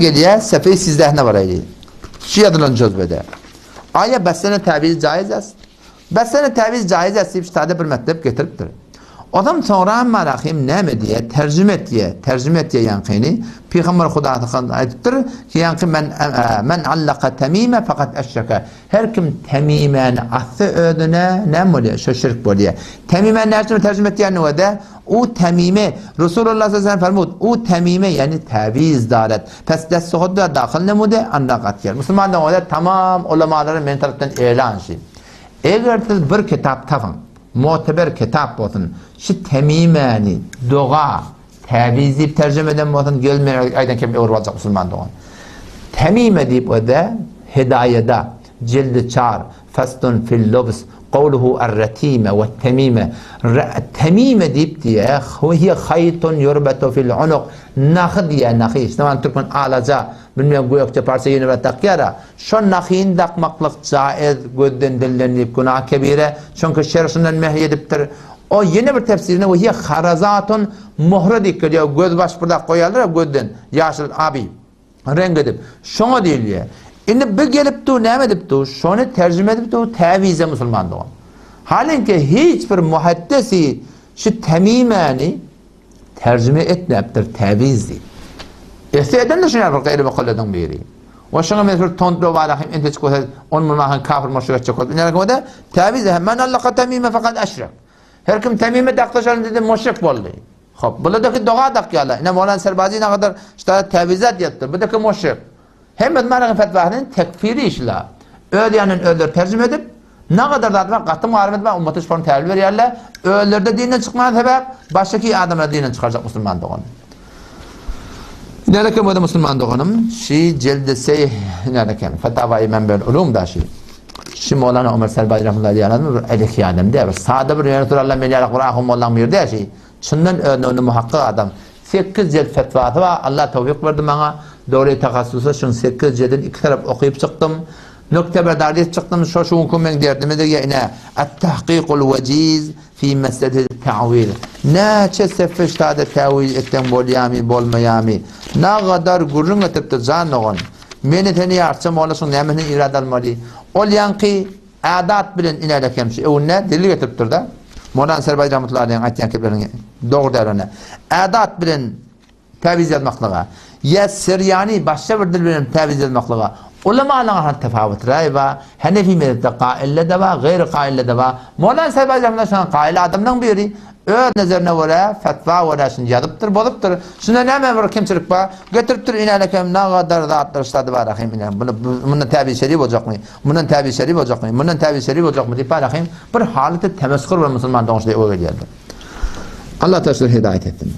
Gelýär, sefeý sizdähine baraýly. Şu ýazylan jözbede. Aýa bessene täwiz jaiz est? Bessene täwiz jaiz est diýip şu bir metlep getiripdir. Ozam soňra Malahym näme diýýär? Terjime etýär. Terjime etýär ýaňkyny. Pygamber Hudasy aýdypdyr ki, ýaňky men men allaka temime fakat eşreke. Her kim temimäni atsa özüne näme bolýar? Şo şirk bolýar. Temimäni näme üçin terjime etýänini öde? U temime Resulullah sallallahu aleyhi ve sellem fermud u temime ýani täwiz daret. Pes dest hod da dahyl nemude anda gatýar. Musulman öde tamam ulamalara men tarapdan elan şi. Eger siz bir kitap tapyň, muteber kitap bolsun, şu temimäni doga Täwiz diýip terjime eden bolsun, gel men aýdan kem öwrüp aljak musulman dogan. Temime diýip öde Hidaýada, jildi çar, Faslun fil lubs, Kowluhu er-retime we-temime. Temime diýip diýýär, we hiýe haýtun ýurbetu fil unuq. Nahy diýýär, nahy. Şuna man türkmen alaja, bilmeýän gökje parça ýene bir dakýar-a. Şo nahyny dakmaklyk jaiz, gözden dilden diýip günah kebire. Çünki şer şundan mehy edipdir. O ýene bir tefsirinde we hiýe harazatun mohra diýip gelýär, gözbaş bir zat goýarlar-a gözden, ýaşyl abi. Reňk edip. Şoňa diýilýär. Indi bu gelip dur, näme edip dur? Şony terjime edip dur, täwize musulman dogan. Halinki hiç bir muhaddesi şu temimäni terjime etmäpdir, täwiz diýip. Etse eden-de şuny bir gaýry mukalledyň biri. We şoňa men bir tondro bar hem enteç bolsa, on musulman kafir muşrik etjek bolup. Ine o-da täwiz hem men allaka temime fakat eşrek. Her kim temime daksa şol dedi muşrik boldy. Hop, bulardaki doga dakýarlar. Ine Mowlana Serbazi nagadar ştada täwizat ýazypdyr. Bu deki muşrik. Hemme managyň fetwasyny tekfiri işla. Öz ýanyndan özleri terjime edip, nagadar zat bar, gatym garym edip, ummata şony täwil berýärler. Özleri-de dinden çykman sebäp, başgaki adamlary dinden çykarjak musulman dogan. Nälekem o-da musulman doganym, şi jeldi seýh nälekem, Fetawai Menbel Ulum da şi. Şi Mowlana Ömer Serbazi rahmetullahi aleyh adam bir eleki adam däl, bir sada bir ýöne turarlar men ýalak bir ahun mollaň biri däl şi. Çyndan özüne muhakkyk adam. Sekiz jelt fetwasy bar, Allah towfyk berdi maňa, dogry tahassusa şuň sekiz jeldini iki tarap okyp çykdym. Nukte berdar diýip çykdym, şo şu günki meň derdime degýär ine, At-tahkikul wejiz fi meseletil ta'wil. Näçe sefe ştada täwil etseň bolýamy, bolmaýamy? Nagadar gürrüň etipdir jan dogan. Meni seni ýarça molla şuň nämesine irad almaly? Ol ýaňky adat bilen inädek hem şu öwünde delil getiripdir-de. Molana Serbaý rahmetullahi aleýhiň aýtýan kepleriniň dogry däl ony. Adat bilen täwiz ýazmaklyga, ýa sirýany başga bir dil bilen täwiz ýazmaklyga ulamalaryň arasynda tefawut raý bar. Henefi mezhepde kaille-de bar, gaýry kaille-de bar. Molana Serbaý rahmetullahi şonuň kail adamlaryň biri. Öz nezerine görä, fetwa görä şuny ýazypdyr, bozupdyr. Şunda näme bir kemçilik bar? Getiripdir inälekem nagadar zatlar ştady bar ahym ine. Muny mundan täbi şeri boljakmy? Mundan täbi şeri boljakmy? Mundan täbi şeri boljakmy diýip bar ahym bir halaty temeskur bir musulman doňuşda öwe gelýärdi. Allah taşlar hidaýet etsin.